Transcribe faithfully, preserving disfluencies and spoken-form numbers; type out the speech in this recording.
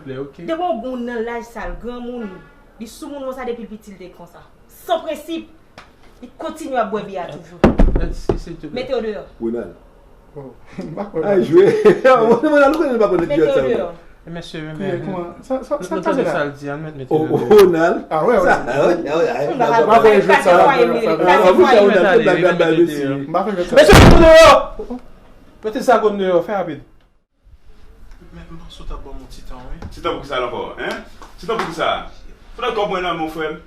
Lè, ok. Depi yon moun nan laj sa l, granmoun, li sou moun konsa depi l piti l te konsa. San prensip, li kontinye ap bwè biyè a toujou. Mèsi, silteplè. Mete yo deyò. Ronald. M pa kwè. Ay, jwe. Ronald, ou konnen l pa konn Mete yo deyò. Mesye, men, Kouman? Sa sa sa nou pase tande la? Sa l di an, mèt mete Oh, nou. Ronald. Ah, wè, wè. Sa, ah, wè, ah, wè, ah, wè. M pa Mwen pa konn jwèt sa. Sa se fwaye m rele. Sa se fwaye m rele. Ah, mwen te wè w nan tout bagay la, Mete yo. mesi. M pa fè jwèt sa. Mesye, sa konn deyò. Mete sa konn deyò, fè rapid. Men m panse w t ap ban m yon ti tan, wi. Ti tan pou ki sa la ankò, en? Ti tan pou ki sa? Foutan kòb mwen nan men w, frè m.